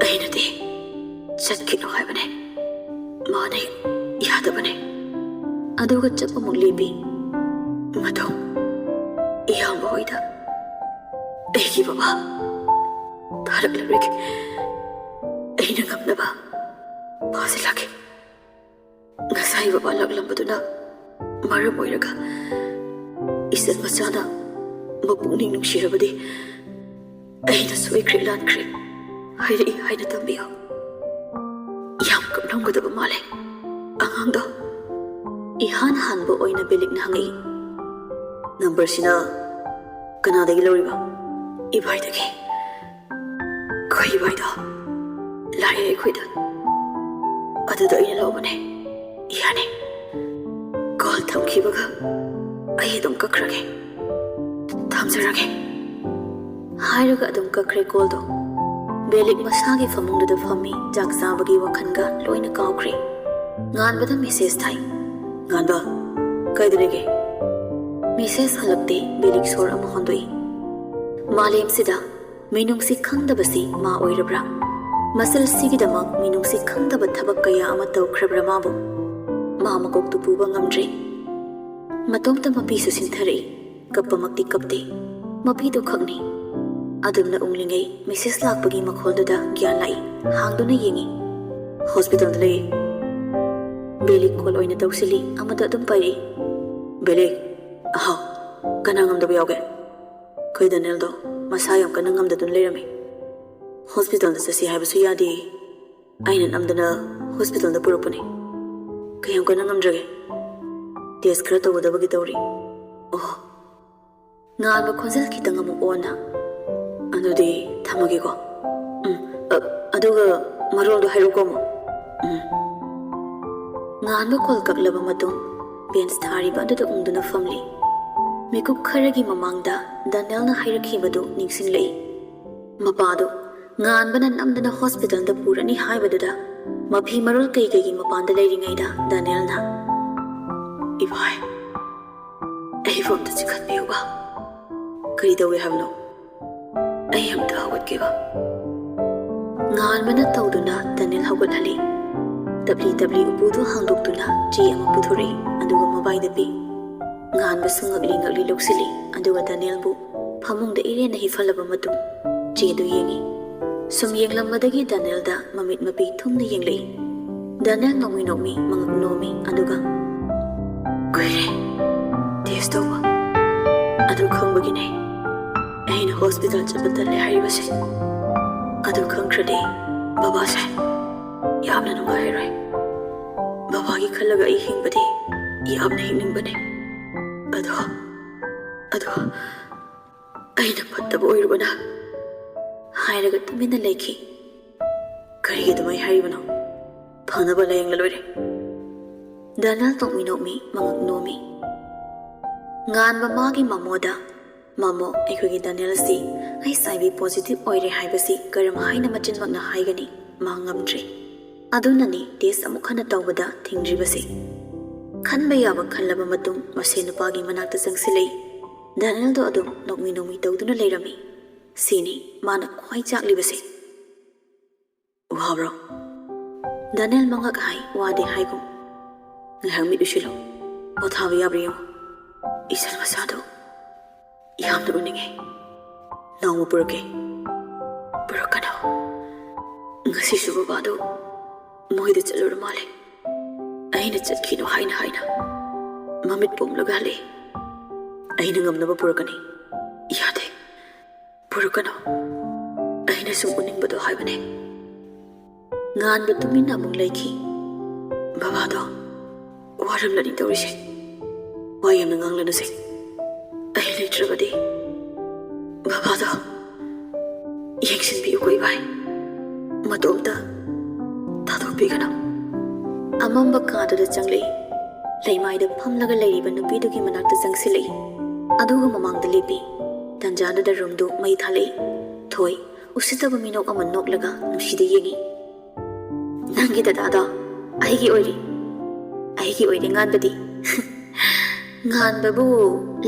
"ꯑꯩꯅꯗꯤ ꯆꯠꯈꯤꯅꯨ ꯍꯥꯏꯕꯅꯦ꯫ ꯃꯥꯅ ꯌꯥꯗꯕꯅꯦ꯫" ꯑꯗꯨꯒ ꯆꯞ ꯑꯃꯨꯛ ꯂꯦꯞꯄꯤ꯫ "ꯃꯇꯧ ꯏꯌꯥꯝꯕ ꯍꯣꯏꯗ ꯑꯩꯒꯤ ꯕꯕꯥ ꯇꯥꯔꯛꯂꯔꯣꯏꯒꯦ꯫ ꯑꯩꯅ ꯉꯝꯅꯕ ꯐꯥꯖꯤꯜꯂꯛꯀꯦ꯫ ꯉꯁꯥꯏ ꯕꯕꯥ ꯂꯥꯛꯂꯝꯕꯗꯨꯅ ꯃꯔꯝ ꯑꯣꯏꯔꯒ ꯏꯆꯟ ꯃꯆꯥꯅ ꯃꯄꯨꯛꯅꯤꯡ ꯅꯨꯡꯁꯤꯔꯕꯗꯤ ꯑꯩꯅ ꯁꯣꯏꯈ꯭ꯔꯦ ꯂꯥꯟꯈ꯭ꯔꯦ ꯍꯥꯏꯔꯛꯏ ꯍꯥꯏꯅ ꯇꯝꯕꯤꯌꯨ꯫" ꯌꯥꯝ ꯀꯞꯂꯝꯒꯗꯕ ꯃꯥꯜꯂꯦ ꯑꯉꯥꯡꯗꯣ꯫ ꯏꯍꯥꯟ ꯍꯥꯟꯕ ꯑꯣꯏꯅ ꯕꯦꯂꯤꯛꯅ ꯍꯪꯉꯛꯏ꯫ "ꯅꯝꯕꯔꯁꯤꯅ ꯀꯅꯥꯗꯒꯤ ꯂꯧꯔꯤꯕ?" "ꯏꯕꯥꯏꯗꯒꯤ꯫ ꯑꯩꯈꯣꯏ ꯏꯕꯥꯏꯗꯣ ꯂꯥꯛꯑꯦ ꯑꯩꯈꯣꯏꯗ꯫ ꯑꯗꯨꯗ ꯑꯩꯅ ꯂꯧꯕꯅꯦ ꯏꯍꯥꯟꯅꯦ꯫ ꯀꯣꯜ ꯊꯝꯈꯤꯕꯒ ꯑꯩ ꯑꯗꯨꯝ ꯀꯛꯈ꯭ꯔꯒꯦ꯫ ꯊꯝꯖꯔꯒꯦ" ꯍꯥꯏꯔꯒ ꯑꯗꯨꯝ ꯀꯛꯈ꯭ꯔꯦ ꯀꯣꯜꯗꯣ꯫ ꯕꯦꯂꯤꯛ ꯃꯁꯥꯒꯤ ꯐꯃꯨꯡꯗꯨꯗ ꯐꯝꯃꯤ, ꯆꯥꯛ ꯆꯥꯕꯒꯤ ꯋꯥꯈꯜꯒ ꯂꯣꯏꯅ ꯀꯥꯎꯈ꯭ꯔꯦ꯫ ꯉꯥꯟꯕꯗ ꯃꯦꯁꯦꯖ ꯊꯥꯏ꯫ "ꯉꯥꯟꯕ, ꯀꯥꯏꯗ ꯂꯩꯒꯦ?" ꯃꯦꯁꯦꯖ ꯍꯜꯂꯛꯇꯦ꯫ ꯕꯦꯂꯤꯛ ꯁꯣꯔ ꯑꯃ ꯍꯣꯟꯗꯣꯛꯏ꯫ ꯃꯥꯂꯦꯝꯁꯤꯗ ꯃꯤꯅꯨꯡꯁꯤ ꯈꯪꯗꯕꯁꯤ ꯃꯥ ꯑꯣꯏꯔꯕ꯭ꯔꯥ? ꯃꯁꯜꯁꯤꯒꯤꯗꯃꯛ ꯃꯤꯅꯨꯡꯁꯤ ꯈꯪꯗꯕ ꯊꯕꯛ ꯀꯌꯥ ꯑꯃ ꯇꯧꯈ꯭ꯔꯕ꯭ꯔꯥ ꯃꯥꯕꯨ? ꯃꯥ ꯃꯀꯣꯛꯇꯨ ꯄꯨꯕ ꯉꯝꯗ꯭ꯔꯦ꯫ ꯃꯇꯣꯝꯇ ꯃꯄꯤꯁꯨ ꯁꯤꯟꯊꯔꯛꯏ꯫ ꯀꯞꯄꯃꯛꯇꯤ ꯀꯞꯇꯦ꯫ ꯃꯄꯤꯗꯨ ꯈꯛꯅꯤ꯫ ꯑꯗꯨꯝꯅ ꯎꯪꯂꯤꯉꯩ ꯃꯦꯁꯦꯖ ꯂꯥꯛꯄꯒꯤ ꯃꯈꯣꯜꯗꯨꯗ ꯒ꯭ꯌꯥꯟ ꯂꯥꯛꯏ꯫ ꯍꯥꯡꯗꯨꯅ ꯌꯦꯡꯉꯤ꯫ "ꯍꯣꯁꯄꯤꯇꯥꯜꯗ ꯂꯩ꯫" ꯕꯦꯂꯤꯛ ꯀꯣꯜ ꯑꯣꯏꯅ ꯇꯧꯁꯤꯜꯂꯤ꯫ ꯑꯃꯗ ꯑꯗꯨꯝ ꯄꯥꯏꯔꯛꯏ꯫ "ꯕꯦꯂꯤꯛ, ꯑꯍꯥꯎ, ꯀꯅꯥ ꯉꯝꯗꯕ ꯌꯥꯎꯒꯦ?" "ꯑꯩꯈꯣꯏ ꯗꯅꯦꯜꯗꯣ ꯃꯁꯥ ꯌꯥꯝ ꯀꯟꯅ ꯉꯝꯗꯗꯨꯅ ꯂꯩꯔꯝꯃꯤ꯫ ꯍꯣꯁꯄꯤꯇꯥꯜꯗ ꯆꯠꯁꯤ ꯍꯥꯏꯕꯁꯨ ꯌꯥꯗꯦ꯫ ꯑꯩꯅ ꯅꯝꯗꯅ ꯍꯣꯁꯄꯤꯇꯥꯜꯗ ꯄꯨꯔꯛꯄꯅꯤ꯫ ꯀꯌꯥꯝ ꯀꯟꯅ ꯉꯝꯗ꯭ꯔꯒꯦ?" "ꯇꯦꯁ ꯈꯔ ꯇꯧꯒꯗꯕꯒꯤ ꯇꯧꯔꯤ꯫" "ꯑꯣ꯫" ꯉꯥꯟꯕ ꯈꯣꯟꯖꯦꯜ ꯈꯤꯇꯪ ꯑꯃꯨꯛ ꯑꯣꯟꯅ, "ꯑꯗꯨꯗꯤ ꯊꯝꯃꯒꯦꯀꯣ꯫" "ꯎꯝ, ꯑ, ꯑꯗꯨꯒ ꯃꯔꯣꯜꯗꯣ ꯍꯥꯏꯔꯛꯎꯀꯣ ꯑꯃꯨꯛ꯫" "ꯎꯝ꯫" ꯉꯥꯟꯕ ꯀꯣꯜ ꯀꯛꯂꯕ ꯃꯇꯨꯡ ꯕꯦꯟꯁ ꯊꯥꯔꯤꯕ ꯑꯗꯨꯗ ꯎꯪꯗꯨꯅ ꯐꯝꯂꯤ꯫ ꯃꯤꯀꯨꯞ ꯈꯔꯒꯤ ꯃꯃꯥꯡꯗ ꯗꯅꯦꯜꯅ ꯍꯥꯏꯔꯛꯈꯤꯕꯗꯨ ꯅꯤꯡꯁꯤꯡꯂꯛꯏ꯫ ꯃꯄꯥꯗꯨ ꯉꯥꯟꯕꯅ ꯅꯝꯗꯅ ꯍꯣꯁꯄꯤꯇꯥꯜꯗ ꯄꯨꯔꯅꯤ ꯍꯥꯏꯕꯗꯨꯗ ꯃꯐꯤ ꯃꯔꯣꯜ ꯀꯩꯀꯩꯒꯤ ꯃꯄꯥꯟꯗ ꯂꯩꯔꯤꯉꯩꯗ ꯗꯅꯦꯜꯅ, "ꯏꯚꯥꯏ, ꯑꯩꯕꯨ ꯑꯝꯇ ꯆꯤꯡꯈꯠꯄꯤꯌꯨꯕ꯫" "ꯀꯔꯤ ꯇꯧꯏ ꯍꯥꯏꯕꯅꯣ?" "ꯑꯩ ꯑꯝꯇ ꯍꯧꯒꯠꯀꯦꯕ꯫" ꯉꯥꯟꯕꯅ ꯇꯧꯗꯨꯅ ꯗꯅꯦꯜ ꯍꯧꯒꯠꯍꯜꯂꯤ꯫ ꯇꯞꯂꯤ ꯇꯞꯂꯤ ꯎꯄꯨꯗꯨ ꯍꯥꯡꯗꯣꯛꯇꯨꯅ ꯆꯦ ꯑꯃ ꯄꯨꯊꯣꯔꯛꯏ, ꯑꯗꯨꯒ ꯃꯕꯥꯏꯗ ꯄꯤ꯫ ꯉꯥꯟꯕꯁꯨ ꯉꯛꯂꯤ ꯉꯛꯂꯤ ꯂꯧꯁꯤꯜꯂꯤ, ꯑꯗꯨꯒ ꯗꯅꯦꯜꯕꯨ ꯐꯃꯨꯡꯗ ꯏꯔꯦꯟꯅ ꯍꯤꯞꯍꯜꯂꯕ ꯃꯇꯨꯡ ꯆꯦꯗꯨ ꯌꯦꯡꯏ꯫ ꯁꯨꯝ ꯌꯦꯡꯂꯝꯕꯗꯒꯤ ꯗꯅꯦꯜꯗ ꯃꯃꯤꯠ ꯃꯄꯤ ꯊꯨꯝꯅ ꯌꯦꯡꯂꯛꯏ꯫ ꯗꯅꯦꯜ ꯅꯣꯡꯃꯤ ꯅꯣꯡꯃꯤ ꯃꯉꯛ ꯅꯣꯝꯃꯤ, ꯑꯗꯨꯒ, "ꯀꯨꯏꯔꯦ ꯇꯦꯁ ꯇꯧꯕ꯫ ꯑꯗꯨ ꯈꯪꯕꯒꯤꯅꯦ ꯑꯩꯅ ꯍꯣꯁꯄꯤꯇꯥꯜ ꯆꯠꯄ ꯇꯜꯂꯦ ꯍꯥꯏꯔꯤꯕꯁꯦ꯫ ꯑꯗꯨ ꯈꯪꯈ꯭ꯔꯗꯤ ꯕꯕꯥꯁꯦ ꯌꯥꯝꯅ ꯅꯨꯡꯉꯥꯏꯔꯣꯏ꯫ ꯕꯕꯥꯒꯤ ꯈꯜꯂꯒ ꯑꯩ ꯍꯤꯡꯕꯗꯤ ꯌꯥꯝꯅ ꯍꯤꯡꯅꯤꯡꯕꯅꯦ꯫ ꯑꯗꯣ, ꯑꯗꯣ ꯑꯩꯅ ꯐꯠꯇꯕ ꯑꯣꯏꯔꯨꯕꯅ ꯍꯥꯏꯔꯒ ꯇꯨꯃꯤꯟꯅ ꯂꯩꯈꯤ꯫ ꯀꯔꯤꯒꯤ ꯑꯗꯨꯃꯥꯏ ꯍꯥꯏꯔꯤꯕꯅꯣ? ꯐꯅꯕ ꯂꯥꯌꯦꯡꯂ ꯂꯣꯏꯔꯦ꯫ ꯗꯅꯦꯜ ꯅꯣꯛꯃꯤ ꯅꯣꯛꯃꯤ ꯃꯉꯛ ꯅꯣꯝꯃꯤ꯫ ꯉꯥꯟꯕ ꯃꯥꯒꯤ ꯃꯃꯣꯗ, "ꯃꯃꯣ, ꯑꯩꯈꯣꯏꯒꯤ ꯗꯅꯦꯜ ꯑꯁꯤ ꯍꯩꯆ ꯑꯥꯏ ꯚꯤ ꯄꯣꯖꯤꯇꯤꯚ ꯑꯣꯏꯔꯦ ꯍꯥꯏꯕꯁꯤ ꯀꯔꯝ ꯍꯥꯏꯅ ꯃꯆꯤꯟꯃꯛꯅ ꯍꯥꯏꯒꯅꯤ?" ꯃꯥ ꯉꯝꯗ꯭ꯔꯦ꯫ ꯑꯗꯨꯅꯅꯤ ꯇꯦꯁ ꯑꯃꯨꯛ ꯍꯟꯅ ꯇꯧꯕꯗ ꯊꯤꯡꯗ꯭ꯔꯤꯕꯁꯦ꯫ ꯈꯟꯕ ꯌꯥꯕ ꯈꯜꯂꯕ ꯃꯇꯨꯡ ꯃꯁꯦꯟ ꯅꯨꯄꯥꯒꯤ ꯃꯅꯥꯛꯇ ꯆꯪꯁꯤꯜꯂꯛꯏ꯫ ꯗꯅꯦꯜꯗꯣ ꯑꯗꯨꯝ ꯅꯣꯛꯃꯤ ꯅꯣꯛꯃꯤ ꯇꯧꯗꯨꯅ ꯂꯩꯔꯝꯃꯤ꯫ ꯁꯤꯅꯤ ꯃꯥꯅ ꯈ꯭ꯋꯥꯏ ꯆꯥꯛꯂꯤꯕꯁꯦ꯫ "ꯋꯥꯕ꯭ꯔꯣ?" ꯗꯅꯦꯜ ꯃꯉꯛ ꯍꯥꯏ, ꯋꯥꯗꯦ ꯍꯥꯏꯒꯨꯝ꯫ "ꯉꯥꯏꯍꯥꯛ ꯃꯤꯠ ꯎꯏꯁꯤꯜꯂꯨ꯫ ꯄꯣꯊꯥꯕ ꯌꯥꯕ꯭ꯔꯥ ꯌꯦꯡꯉꯨ꯫ ꯏꯆꯟ ꯃꯆꯥꯗꯨ ꯌꯥꯝꯅ ꯎꯅꯤꯡꯉꯦ꯫ ꯅꯣꯡꯃ ꯄꯨꯔꯛꯀꯦ꯫" "ꯄꯨꯔꯛꯀꯅꯨ꯫ ꯉꯁꯤꯁꯨ ꯕꯕꯥꯗꯨ ꯃꯣꯏꯗ ꯆꯠꯂꯨꯔ ꯃꯥꯜꯂꯦ꯫ ꯑꯩꯅ ꯆꯠꯈꯤꯅꯨ ꯍꯥꯏꯅ ꯍꯥꯏꯅ ꯃꯃꯤꯠ ꯄꯣꯝꯂꯒ ꯍꯜꯂꯛꯑꯦ꯫ ꯑꯩꯅ ꯉꯝꯅꯕ ꯄꯨꯔꯛꯀꯅꯤ꯫" "ꯌꯥꯗꯦ꯫ ꯄꯨꯔꯛꯀꯅꯨ꯫ ꯑꯩꯅ ꯁꯨꯝ ꯎꯅꯤꯡꯕꯗꯣ ꯍꯥꯏꯕꯅꯦ꯫" ꯉꯥꯟꯕ ꯇꯨꯃꯤꯟꯅ ꯑꯃꯨꯛ ꯂꯩꯈꯤ꯫ "ꯕꯕꯥꯗꯣ ꯋꯥꯔꯝꯂꯅꯤ ꯇꯧꯔꯤꯁꯦ꯫ ꯋꯥ ꯌꯥꯝꯅ ꯉꯥꯡꯂꯅꯨꯁꯦ꯫ ꯑꯩ ꯂꯩꯇ꯭ꯔꯕꯗꯤ ꯕꯕꯥꯗꯣ ꯌꯦꯡꯁꯤꯟꯕꯤꯌꯨꯀꯣ ꯏꯕꯥꯏ꯫ ꯃꯇꯣꯝꯇ ꯊꯥꯗꯣꯛꯄꯤꯒꯅꯨ꯫" ꯑꯃꯝꯕ ꯀꯥꯗꯨꯗ ꯆꯪꯂꯛꯏ꯫ ꯂꯩꯃꯥꯏꯗ ꯐꯝꯂꯒ ꯂꯩꯔꯤꯕ ꯅꯨꯄꯤꯗꯨꯒꯤ ꯃꯅꯥꯛꯇ ꯆꯪꯁꯤꯜꯂꯛꯏ꯫ ꯑꯗꯨꯒ ꯃꯃꯥꯡꯗ ꯂꯦꯞꯄꯤ꯫ ꯇꯟꯖꯥꯗꯨꯗ ꯔꯨꯝꯗꯨ ꯃꯩ ꯊꯥꯜꯂꯛꯏ꯫ ꯊꯣꯏ ꯎꯁꯤꯠꯇꯕ ꯃꯤꯅꯣꯛ ꯑꯃ ꯅꯣꯛꯂꯒ ꯅꯨꯡꯁꯤꯗ ꯌꯦꯡꯏ꯫ "ꯅꯪꯒꯤ ꯗꯗꯥꯗꯣ ꯑꯩꯒꯤ ꯑꯣꯏꯔꯦ꯫ ꯑꯩꯒꯤ ꯑꯣꯏꯔꯦ ꯉꯥꯟꯕꯗꯤ꯫" "ꯉꯥꯟꯕꯕꯨ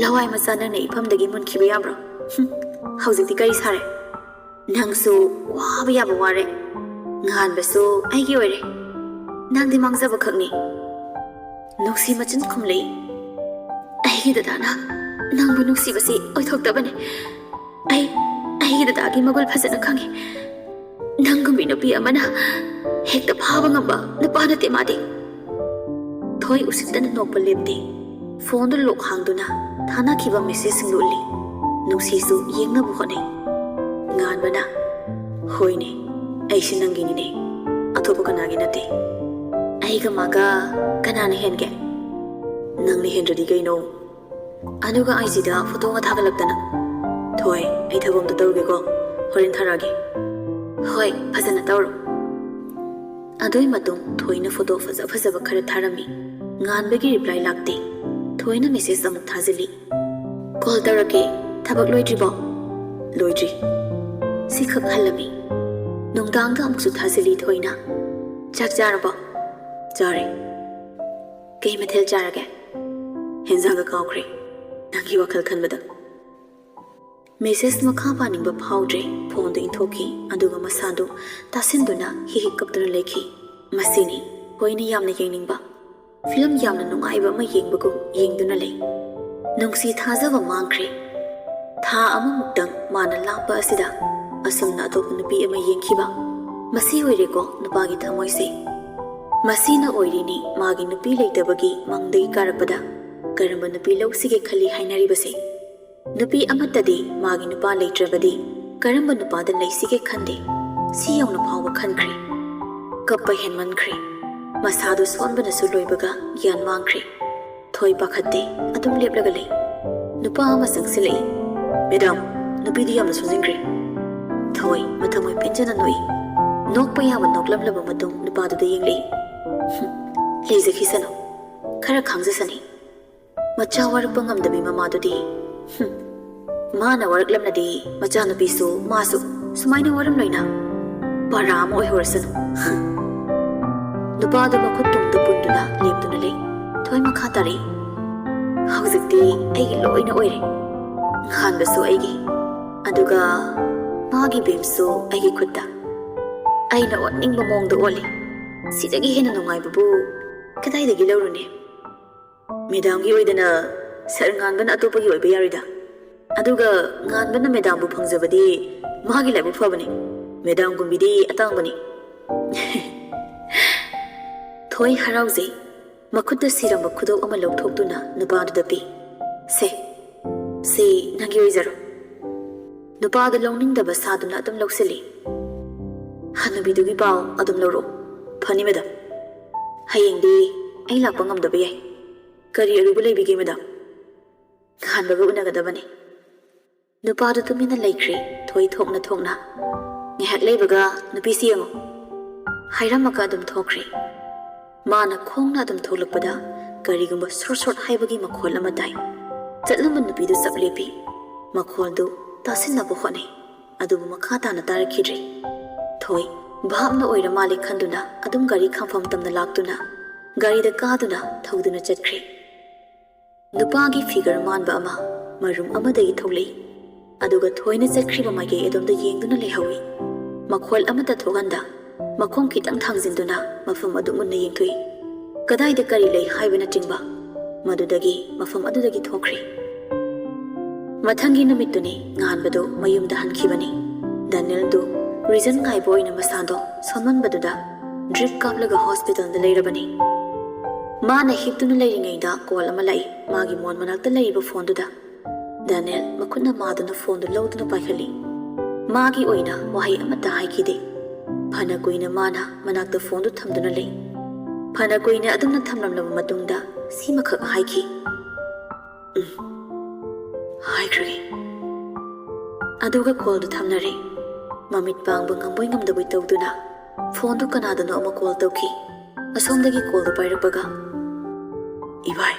ꯂꯋꯥꯏ ꯃꯆꯥ ꯅꯪꯅ ꯏꯐꯝꯗꯒꯤ ꯃꯨꯟꯈꯤꯕ ꯌꯥꯕ꯭ꯔꯣ? ꯍꯨꯝ, ꯍꯧꯖꯤꯛꯇꯤ ꯀꯔꯤ ꯁꯥꯔꯦ? ꯅꯪꯁꯨ ꯋꯥꯕ ꯌꯥꯕ ꯋꯥꯔꯦ꯫ ꯉꯥꯟꯕꯁꯨ ꯑꯩꯒꯤ ꯑꯣꯏꯔꯦ꯫ ꯅꯪꯗꯤ ꯃꯥꯡꯖꯕ ꯈꯛꯅꯤ꯫" ꯅꯨꯡꯁꯤ ꯃꯆꯤꯟ ꯈꯨꯝꯂꯛꯏ꯫ "ꯑꯩꯒꯤ ꯗꯗꯥꯅ ꯅꯪꯕꯨ ꯅꯨꯡꯁꯤꯕꯁꯤ ꯑꯣꯏꯊꯣꯛꯇꯕꯅꯤ꯫ ꯑꯩ ꯑꯩꯒꯤ ꯗꯗꯥꯒꯤ ꯃꯒꯨꯟ ꯐꯖꯅ ꯈꯪꯏ꯫ ꯅꯪꯒꯨꯝꯕꯤ ꯅꯨꯄꯤ ꯑꯃꯅ ꯍꯦꯛꯇ ꯐꯥꯕ ꯉꯝꯕ ꯅꯨꯄꯥ ꯅꯠꯇꯦ ꯃꯥꯗꯤ꯫" ꯊꯣꯏ ꯎꯁꯤꯠꯇꯅ ꯅꯣꯛꯄ ꯂꯦꯞꯇꯦ꯫ ꯐꯣꯟꯗꯨ ꯂꯣꯛ ꯍꯥꯡꯗꯨꯅ ꯊꯥꯅꯈꯤꯕ ꯃꯦꯁꯦꯖꯁꯤꯡꯗꯨ ꯎꯠꯂꯤ꯫ ꯅꯨꯡꯁꯤꯁꯨ ꯌꯦꯡꯅꯕ ꯍꯣꯠꯅꯩ꯫ ꯉꯥꯟꯕꯅ, "ꯍꯣꯏꯅꯦ, ꯑꯩꯁꯦ ꯅꯪꯒꯤꯅꯤꯅꯦ꯫ ꯑꯇꯣꯞꯄ ꯀꯅꯥꯒꯤ ꯅꯠꯇꯦ? ꯑꯩꯒ ꯃꯥꯒ ꯀꯅꯥꯅ ꯍꯦꯟꯒꯦ? ꯅꯪꯅ ꯍꯦꯟꯗ꯭ꯔꯗꯤ ꯀꯩꯅꯣ? ꯑꯗꯨꯒ ꯑꯥꯏ ꯖꯤꯗ ꯐꯣꯇꯣꯒ ꯊꯥꯒꯠꯂꯛꯇꯅ꯫ ꯊꯣꯏ, ꯑꯩ ꯊꯕꯛ ꯑꯝꯇ ꯇꯧꯔꯨꯒꯦꯀꯣ, ꯍꯣꯔꯦꯟ ꯊꯥꯔꯛꯑꯒꯦ꯫ ꯍꯣꯏ, ꯐꯖꯅ ꯇꯧꯔꯣ꯫ ꯑꯗꯨꯏ ꯃꯇꯨꯡ ꯊꯣꯏꯅ ꯐꯣꯇꯣ ꯐꯖ ꯐꯖꯕ ꯈꯔ ꯊꯥꯔꯝꯃꯤ꯫ ꯉꯥꯟꯕꯒꯤ ꯔꯤꯄ꯭ꯂꯥꯏ ꯂꯥꯛꯇꯦ꯫ ꯊꯣꯏꯅ ꯃꯦꯁꯦꯖ ꯑꯃꯨꯛ ꯊꯥꯖꯤꯜꯂꯤ꯫ ꯀꯣꯜ ꯇꯧꯔꯛꯀꯦ, ꯊꯕꯛ ꯂꯣꯏꯗ꯭ꯔꯤꯕꯣ? ꯂꯣꯏꯗ꯭ꯔꯤ꯫ ꯁꯤꯈꯛ ꯍꯜꯂꯝꯃꯤ꯫ ꯅꯨꯡꯗꯥꯡꯗ ꯑꯃꯨꯛꯁꯨ ꯊꯥꯖꯤꯜꯂꯤ ꯊꯣꯏꯅ꯫ ꯆꯥꯛ ꯆꯥꯔꯕꯣ? ꯆꯥꯔꯦ꯫ ꯀꯩ ꯃꯊꯦꯜ ꯆꯥꯔꯒꯦ? ꯍꯦꯟꯖꯥꯡꯒ ꯀꯥꯎꯈ꯭ꯔꯦ, ꯅꯪꯒꯤ ꯋꯥꯈꯜ ꯈꯟꯕꯗ꯫ ꯃꯦꯁꯦꯖ ꯃꯈꯥ ꯄꯥꯅꯤꯡꯕ ꯐꯥꯎꯗ꯭ꯔꯦ꯫ ꯐꯣꯟꯗꯨ ꯏꯟꯊꯣꯛꯈꯤ, ꯑꯗꯨꯒ ꯃꯁꯥꯗꯨ ꯇꯥꯁꯤꯟꯗꯨꯅ ꯍꯤ ꯍꯤ ꯀꯞꯇꯨꯅ ꯂꯩꯈꯤ꯫ ꯃꯁꯤꯅꯤ ꯊꯣꯏꯅ ꯌꯥꯝꯅ ꯌꯦꯡꯅꯤꯡꯕ꯫ ꯐꯤꯂꯝ ꯌꯥꯝꯅ ꯅꯨꯡꯉꯥꯏꯕ ꯑꯃ ꯌꯦꯡꯕꯒꯨꯝ ꯌꯦꯡꯗꯨꯅ ꯂꯩ꯫ ꯅꯨꯡꯁꯤ ꯊꯥꯖꯕ ꯃꯥꯡꯈ꯭ꯔꯦ꯫ ꯊꯥ ꯑꯃꯃꯨꯛꯇꯪ ꯃꯥꯅ ꯂꯥꯞꯄ ꯑꯁꯤꯗ ꯑꯁꯨꯝꯅ ꯑꯇꯣꯞꯄ ꯅꯨꯄꯤ ꯑꯃ ꯌꯦꯡꯈꯤꯕ꯫ ꯃꯁꯤ ꯑꯣꯏꯔꯦꯀꯣ ꯅꯨꯄꯥꯒꯤ ꯊꯃꯣꯏꯁꯦ꯫ ꯃꯁꯤꯅ ꯑꯣꯏꯔꯤꯅꯤ ꯃꯥꯒꯤ ꯅꯨꯄꯤ ꯂꯩꯇꯕꯒꯤ ꯃꯪꯗꯒꯤ ꯀꯥꯔꯛꯄꯗ ꯀꯔꯝꯕ ꯅꯨꯄꯤ ꯂꯧꯁꯤꯒꯦ ꯈꯜꯂꯤ ꯍꯥꯏꯅꯔꯤꯕꯁꯦ꯫ ꯅꯨꯄꯤ ꯑꯃꯠꯇꯗꯤ ꯃꯥꯒꯤ ꯅꯨꯄꯥ ꯂꯩꯇ꯭ꯔꯕꯗꯤ ꯀꯔꯝꯕ ꯅꯨꯄꯥꯗ ꯂꯩꯁꯤꯒꯦ ꯈꯟꯗꯦ꯫ ꯁꯤ ꯌꯧꯅ ꯐꯥꯎꯕ ꯈꯟꯈ꯭ꯔꯦ꯫ ꯀꯞꯄ ꯍꯦꯟꯃꯟꯈ꯭ꯔꯦ꯫ ꯃꯁꯥꯗꯨ ꯁꯣꯟꯕꯅꯁꯨ ꯂꯣꯏꯕꯒ ꯒ꯭ꯌꯥꯟ ꯃꯥꯡꯈ꯭ꯔꯦ꯫ ꯊꯣꯏ ꯄꯥꯈꯠꯇꯦ꯫ ꯑꯗꯨꯝ ꯂꯦꯞꯂꯒ ꯂꯩ꯫ ꯅꯨꯄꯥ ꯑꯃ ꯆꯪꯁꯤꯜꯂꯛꯏ꯫ "ꯃꯦꯗꯥꯝ, ꯅꯨꯄꯤꯗꯤ ꯌꯥꯝꯅ ꯁꯣꯟꯖꯤꯟꯈ꯭ꯔꯦ꯫" ꯊꯣꯏ ꯃꯊꯃꯣꯏ ꯄꯦꯟꯖꯅ ꯅꯣꯛꯏ꯫ ꯅꯣꯛꯄ ꯌꯥꯕ ꯅꯣꯛꯂꯝꯂꯕ ꯃꯇꯨꯡ ꯅꯨꯄꯥꯗꯨꯗ ꯌꯦꯡꯂꯛꯏ꯫ "ꯍꯨꯝ, ꯂꯩꯖꯈꯤꯁꯅꯨ꯫ ꯈꯔ ꯈꯥꯡꯖꯁꯅꯤ꯫ ꯃꯆꯥ ꯋꯥꯔꯛꯄ ꯉꯝꯗꯕꯤ ꯃꯃꯥꯗꯨꯗꯤ꯫ ꯍꯨꯝ, ꯃꯥꯅ ꯋꯥꯔꯛꯂꯝꯂꯗꯤ ꯃꯆꯥꯅꯨꯄꯤꯁꯨ ꯃꯥꯁꯨ ꯁꯨꯃꯥꯏꯅ ꯋꯥꯔꯝꯂꯣꯏꯅ꯫ ꯄꯔꯥ ꯑꯃ ꯑꯣꯏꯍꯧꯔꯁꯅꯨ꯫" ꯍꯨꯝ꯫ ꯅꯨꯄꯥꯗꯨ ꯃꯈꯨꯠ ꯇꯨꯡꯗ ꯄꯨꯟꯗꯨꯅ ꯂꯦꯞꯇꯨꯅ ꯂꯩ꯫ ꯊꯣꯏ ꯃꯈꯥ ꯇꯥꯔꯛꯏ꯫ "ꯍꯧꯖꯤꯛꯇꯤ ꯑꯩꯒꯤ ꯂꯣꯏꯅ ꯑꯣꯏꯔꯦ꯫ ꯉꯥꯟꯕꯁꯨ ꯑꯩꯒꯤ, ꯑꯗꯨꯒ ꯃꯥꯒꯤ ꯕꯦꯝꯁꯨ ꯑꯩꯒꯤ ꯈꯨꯠꯇ꯫ ꯑꯩꯅ ꯑꯣꯠꯅꯤꯡꯕ ꯃꯑꯣꯡꯗ ꯑꯣꯠꯂꯤ꯫ ꯁꯤꯗꯒꯤ ꯍꯦꯟꯅ ꯅꯨꯡꯉꯥꯏꯕꯕꯨ ꯀꯗꯥꯏꯗꯒꯤ ꯂꯧꯔꯨꯅꯤ? ꯃꯦꯗꯥꯝꯒꯤ ꯑꯣꯏꯗꯅ ꯁꯥꯔ ꯉꯥꯟꯕꯅ ꯑꯇꯣꯞꯄꯒꯤ ꯑꯣꯏꯕ ꯌꯥꯔꯣꯏꯗ꯫ ꯑꯗꯨꯒ ꯉꯥꯟꯕꯅ ꯃꯦꯗꯥꯝꯕꯨ ꯐꯪꯖꯕꯗꯤ ꯃꯥꯒꯤ ꯂꯥꯏꯕꯛ ꯐꯕꯅꯤ꯫ ꯃꯦꯗꯥꯝꯒꯨꯝꯕꯤꯗꯤ ꯑꯇꯥꯡꯕꯅꯤ꯫" ꯊꯣꯏ ꯍꯔꯥꯎꯖꯩ꯫ ꯃꯈꯨꯠꯇ ꯁꯤꯔꯝꯕ ꯈꯨꯗꯣꯞ ꯑꯃ ꯂꯧꯊꯣꯛꯇꯨꯅ ꯅꯨꯄꯥꯗꯨꯗ ꯄꯤ꯫ "ꯁꯦ, ꯁꯤ ꯅꯪꯒꯤ ꯑꯣꯏꯖꯔꯣ꯫" ꯅꯨꯄꯥꯗꯨ ꯂꯧꯅꯤꯡꯗꯕ ꯁꯥꯗꯨꯅ ꯑꯗꯨꯝ ꯂꯧꯁꯤꯜꯂꯤ꯫ "ꯍꯅꯨꯕꯤꯗꯨꯒꯤ ꯄꯥꯎ ꯑꯗꯨꯝ ꯂꯧꯔꯛꯎ꯫ ꯐꯅꯤ ꯃꯦꯗꯥꯝ꯫ ꯍꯌꯦꯡꯗꯤ ꯑꯩ ꯂꯥꯛꯄ ꯉꯝꯗꯕ ꯌꯥꯏ꯫ ꯀꯔꯤ ꯑꯔꯨꯕ ꯂꯩꯕꯤꯒꯦ ꯃꯦꯗꯥꯝ? ꯉꯍꯥꯟꯕꯒ ꯎꯅꯒꯗꯕꯅꯤ꯫ ꯅꯨꯄꯥꯗꯨ ꯇꯨꯃꯤꯟꯅ ꯂꯩꯈ꯭ꯔꯦ, ꯊꯣꯏ ꯊꯣꯛꯅ ꯊꯣꯛꯅ꯫ ꯉꯥꯏꯍꯥꯛ ꯂꯩꯕꯒ ꯅꯨꯄꯤꯁꯤ ꯌꯦꯡꯉꯣ ꯍꯥꯏꯔꯝꯃꯒ ꯑꯗꯨꯝ ꯊꯣꯛꯈ꯭ꯔꯦ꯫ ꯃꯥꯅ ꯈꯣꯡꯅ ꯑꯗꯨꯝ ꯊꯣꯛꯂꯛꯄꯗ ꯀꯔꯤꯒꯨꯝꯕ ꯁꯣꯔꯠ ꯁꯣꯔꯠ ꯍꯥꯏꯕꯒꯤ ꯃꯈꯣꯜ ꯑꯃ ꯇꯥꯏ꯫ ꯆꯠꯂꯝꯕ ꯅꯨꯄꯤꯗꯨ ꯆꯞ ꯂꯦꯞꯄꯤ꯫ ꯃꯈꯣꯜꯗꯨ ꯇꯥꯁꯤꯟꯅꯕ ꯍꯣꯠꯅꯩ, ꯑꯗꯨꯕꯨ ꯃꯈꯥ ꯇꯥꯅ ꯇꯥꯔꯛꯈꯤꯗ꯭ꯔꯦ꯫ ꯊꯣꯏ ꯚꯥꯞꯅ ꯑꯣꯏꯔ ꯃꯥꯜꯂꯦ ꯈꯟꯗꯨꯅ ꯑꯗꯨꯝ ꯒꯥꯔꯤ ꯈꯥꯝꯐꯝ ꯇꯝꯅ ꯂꯥꯛꯇꯨꯅ ꯒꯥꯔꯤꯗ ꯀꯥꯗꯨꯅ ꯊꯧꯗꯨꯅ ꯆꯠꯈ꯭ꯔꯦ꯫ ꯅꯨꯄꯥꯒꯤ ꯐꯤꯒꯔ ꯃꯥꯟꯕ ꯑꯃ ꯃꯔꯨꯝ ꯑꯃꯗꯒꯤ ꯊꯣꯛꯂꯛꯏ꯫ ꯑꯗꯨꯒ ꯊꯣꯏꯅ ꯆꯠꯈ꯭ꯔꯤꯕ ꯃꯥꯏꯀꯩ ꯑꯗꯣꯝꯗ ꯌꯦꯡꯗꯨꯅ ꯂꯩꯍꯧꯏ꯫ ꯃꯈꯣꯜ ꯑꯃꯠꯇ ꯊꯣꯛꯍꯟꯗ ꯃꯈꯣꯡ ꯈꯤꯇꯪ ꯊꯥꯡꯖꯤꯟꯗꯨꯅ ꯃꯐꯝ ꯑꯗꯨ ꯃꯨꯟꯅ ꯌꯦꯡꯊꯣꯛꯏ꯫ ꯀꯗꯥꯏꯗ ꯀꯔꯤ ꯂꯩ ꯍꯥꯏꯕꯅꯆꯤꯡꯕ꯫ ꯃꯗꯨꯗꯒꯤ ꯃꯐꯝ ꯑꯗꯨꯗꯒꯤ ꯊꯣꯛꯈ꯭ꯔꯦ꯫ ꯃꯊꯪꯒꯤ ꯅꯨꯃꯤꯠꯇꯨꯅꯤ ꯉꯥꯟꯕꯗꯨ ꯃꯌꯨꯝꯗ ꯍꯟꯈꯤꯕꯅꯤ꯫ ꯗꯥꯅꯤꯜꯗꯨ ꯔꯤꯖꯟ ꯉꯥꯏꯕ ꯑꯣꯏꯅ ꯃꯁꯥꯗꯣ ꯁꯣꯟꯃꯟꯕꯗꯨꯗ ꯗ꯭ꯔꯤꯞ ꯀꯥꯞꯂꯒ ꯍꯣꯁꯄꯤꯇꯥꯜꯗ ꯂꯩꯔꯕꯅꯤ꯫ ꯃꯥꯅ ꯍꯤꯞꯇꯨꯅ ꯂꯩꯔꯤꯉꯩꯗ ꯀꯣꯜ ꯑꯃ ꯂꯥꯛꯏ꯫ ꯃꯥꯒꯤ ꯃꯣꯟ ꯃꯅꯥꯛꯇ ꯂꯩꯔꯤꯕ ꯐꯣꯟꯗꯨꯗ ꯗꯥꯅꯤꯜ ꯃꯈꯨꯠꯅ ꯃꯥꯗꯨꯅ ꯐꯣꯟꯗꯨ ꯂꯧꯗꯨꯅ ꯄꯥꯏꯈꯠꯂꯤ꯫ ꯃꯥꯒꯤ ꯑꯣꯏꯅ ꯋꯥꯍꯩ ꯑꯃꯠꯇ ꯍꯥꯏꯈꯤꯗꯦ꯫ ꯐꯅ ꯀꯨꯏꯅ ꯃꯥꯅ ꯃꯅꯥꯛꯇ ꯐꯣꯟꯗꯨ ꯊꯝꯗꯨꯅ ꯂꯩ꯫ ꯐꯅ ꯀꯨꯏꯅ ꯑꯗꯨꯝꯅ ꯊꯝꯂꯝꯂꯕ ꯃꯇꯨꯡꯗ ꯁꯤꯃꯈꯛ ꯍꯥꯏꯈꯤ, "ꯎꯝ, ꯍꯥꯏꯈ꯭ꯔꯒꯦ"꯫ ꯑꯗꯨꯒ ꯀꯣꯜꯗꯨ ꯊꯝꯅꯔꯦ꯫ ꯃꯃꯤꯠ ꯄꯥꯡꯕ ꯉꯝꯕꯣꯏ ꯉꯝꯗꯕꯣꯏ ꯇꯧꯗꯨꯅ ꯐꯣꯟꯗꯨ ꯀꯅꯥꯗꯅꯣ ꯑꯃ ꯀꯣꯜ ꯇꯧꯈꯤ꯫ ꯑꯁꯣꯝꯗꯒꯤ ꯀꯣꯜꯗꯨ ꯄꯥꯏꯔꯛꯄꯒ, "ꯏꯕꯥꯏ,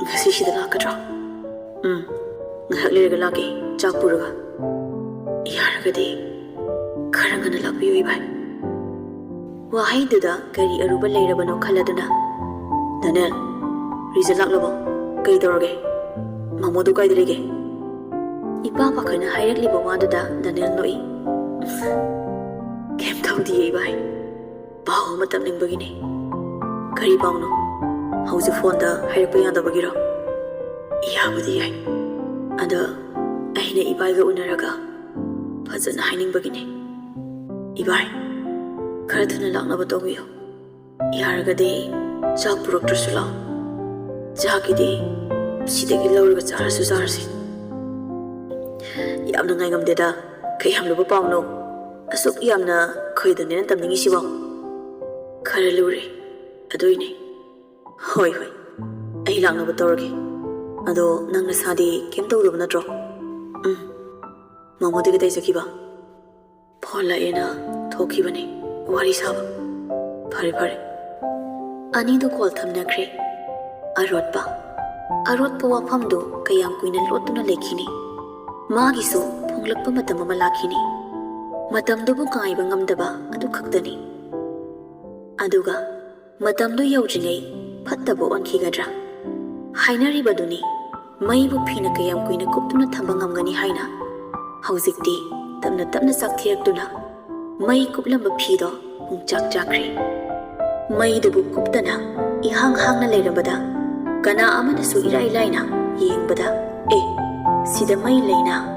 ꯉꯁꯤ ꯁꯤꯗ ꯂꯥꯛꯀꯗ꯭ꯔꯣ?" "ꯎꯝ, ꯉꯥꯏꯍꯥꯛ ꯂꯩꯔꯒ ꯂꯥꯛꯀꯦ, ꯆꯥꯛ ꯄꯨꯔꯒ"꯫ "ꯌꯥꯔꯒꯗꯤ ꯈꯔ ꯉꯟꯅ ꯂꯥꯛꯄꯤꯌꯨ ꯏꯕꯥꯏ"꯫ ꯋꯥꯍꯩꯗꯨꯗ ꯀꯔꯤ ꯑꯔꯨꯕ ꯂꯩꯔꯕꯅꯣ ꯈꯜꯂꯗꯨꯅ, "ꯗꯥꯅꯤꯜ, ꯔꯤꯖꯜ ꯂꯥꯛꯂꯕꯣ? ꯀꯩ ꯇꯧꯔꯒꯦ? ꯃꯃꯣꯗꯨ ꯀꯥꯏꯗ ꯂꯩꯒꯦ?" ꯏꯄꯥ ꯄꯥꯈꯠꯅ ꯍꯥꯏꯔꯛꯂꯤꯕ ꯋꯥꯗꯨꯗ ꯗꯥꯅꯤꯜ ꯅꯣꯛꯏ꯫ "ꯀꯩꯝ ꯇꯧꯗꯤꯌꯦ ꯏꯕꯥꯏ꯫ ꯄꯥꯎ ꯑꯃ ꯇꯝꯅꯤꯡꯕꯒꯤꯅꯦ"꯫ "ꯀꯔꯤ ꯄꯥꯎꯅꯣ? ꯍꯧꯖꯤꯛ ꯐꯣꯟꯗ ꯍꯥꯏꯔꯛꯄ ꯌꯥꯗꯕꯒꯤꯔꯣ?" "ꯌꯥꯕꯨꯗꯤ ꯌꯥꯏ꯫ ꯑꯗ ꯑꯩꯅ ꯏꯕꯥꯏꯒ ꯎꯅꯔꯒ ꯐꯖꯅ ꯍꯥꯏꯅꯤꯡꯕꯒꯤꯅꯦ꯫ ꯏꯕꯥꯏ, ꯈꯔ ꯊꯨꯅ ꯂꯥꯛꯅꯕ ꯇꯧꯕꯤꯌꯨ꯫ ꯌꯥꯔꯒꯗꯤ ꯆꯥꯛ ꯄꯨꯔꯛꯇ꯭ꯔꯁꯨ ꯂꯥꯛꯑꯣ꯫ ꯆꯥꯛꯀꯤꯗꯤ ꯁꯤꯗꯒꯤ ꯂꯧꯔꯒ ꯆꯥꯔꯁꯨ ꯆꯥꯔꯁꯤ"꯫ "ꯌꯥꯝꯅ ꯉꯥꯏꯉꯝꯗꯦꯗ꯫ ꯀꯌꯥꯝ ꯂꯨꯕ ꯄꯥꯎꯅꯣ? ꯑꯁꯨꯛ ꯌꯥꯝꯅ ꯈꯣꯏꯗꯅꯦꯅ ꯇꯝꯅꯤꯡꯉꯤꯁꯤꯕꯣ?" ꯈꯔ ꯂꯨꯔꯦ꯫ ꯑꯗꯨꯏꯅꯦ꯫ ꯍꯣꯏ, ꯍꯣꯏ꯫ ꯑꯩ ꯂꯥꯛꯅꯕ ꯇꯧꯔꯒꯦ꯫ ꯑꯗꯣ ꯅꯪ ꯅꯁꯥꯗꯤ ꯀꯩꯝ ꯇꯧꯗꯕ ꯅꯠꯇ꯭ꯔꯣ? ꯎꯝ꯫ ꯃꯥꯃꯣꯗꯤ ꯀꯗꯥꯏ ꯆꯠꯈꯤꯕ? ꯐꯣꯟ ꯂꯥꯛꯑꯦꯅ ꯊꯣꯛꯈꯤꯕꯅꯦ꯫ ꯋꯥꯔꯤ ꯁꯥꯕ꯫ ꯐꯔꯦ, ꯐꯔꯦ꯫ ꯑꯅꯤꯗꯨ ꯀꯣꯜ ꯊꯝꯅꯈ꯭ꯔꯦ꯫ ꯑꯔꯣꯠꯄ꯫ ꯑꯔꯣꯠꯄ ꯋꯥꯐꯝꯗꯨ ꯀꯌꯥꯝ ꯀꯨꯏꯅ ꯂꯣꯠꯇꯨꯅ ꯂꯩꯈꯤꯅꯤ? ꯃꯥꯒꯤꯁꯨ ꯐꯣꯡꯂꯛꯄ ꯃꯇꯝ ꯑꯃ ꯂꯥꯛꯈꯤꯅꯤ꯫ ꯃꯇꯝꯗꯨꯕꯨ ꯉꯥꯏꯕ ꯉꯝꯗꯕ ꯑꯗꯨ ꯈꯛꯇꯅꯤ꯫ ꯑꯗꯨꯒ ꯃꯇꯝꯗꯨ ꯌꯧꯗ꯭ꯔꯤꯉꯩ ꯐꯠꯇꯕ ꯑꯣꯟꯈꯤꯒꯗ꯭ꯔꯥ? ꯍꯥꯏꯅꯔꯤꯕꯗꯨꯅꯤ, ꯃꯩꯕꯨ ꯐꯤꯅ ꯀꯌꯥꯝ ꯀꯨꯏꯅ ꯀꯨꯞꯇꯨꯅ ꯊꯝꯕ ꯉꯝꯒꯅꯤ ꯍꯥꯏꯅ꯫ ꯍꯧꯖꯤꯛꯇꯤ ꯇꯞꯅ ꯇꯞꯅ ꯆꯥꯛꯊꯤꯔꯛꯇꯨꯅ ꯃꯩ ꯀꯨꯞꯂꯝꯕ ꯐꯤꯗꯣ ꯄꯨꯡꯆꯥꯛ ꯆꯥꯛꯈ꯭ꯔꯦ꯫ ꯃꯩꯗꯨꯕꯨ ꯀꯨꯞꯇꯅ ꯏꯍꯥꯡ ꯍꯥꯡꯅ ꯂꯩꯔꯝꯕꯗ ꯀꯅꯥ ꯑꯃꯅꯁꯨ ꯏꯔꯥꯏ ꯂꯥꯏꯅ ꯌꯦꯡꯕꯗ, "ꯑꯦ, ꯁꯤꯗ ꯃꯩ ꯂꯩꯅ?"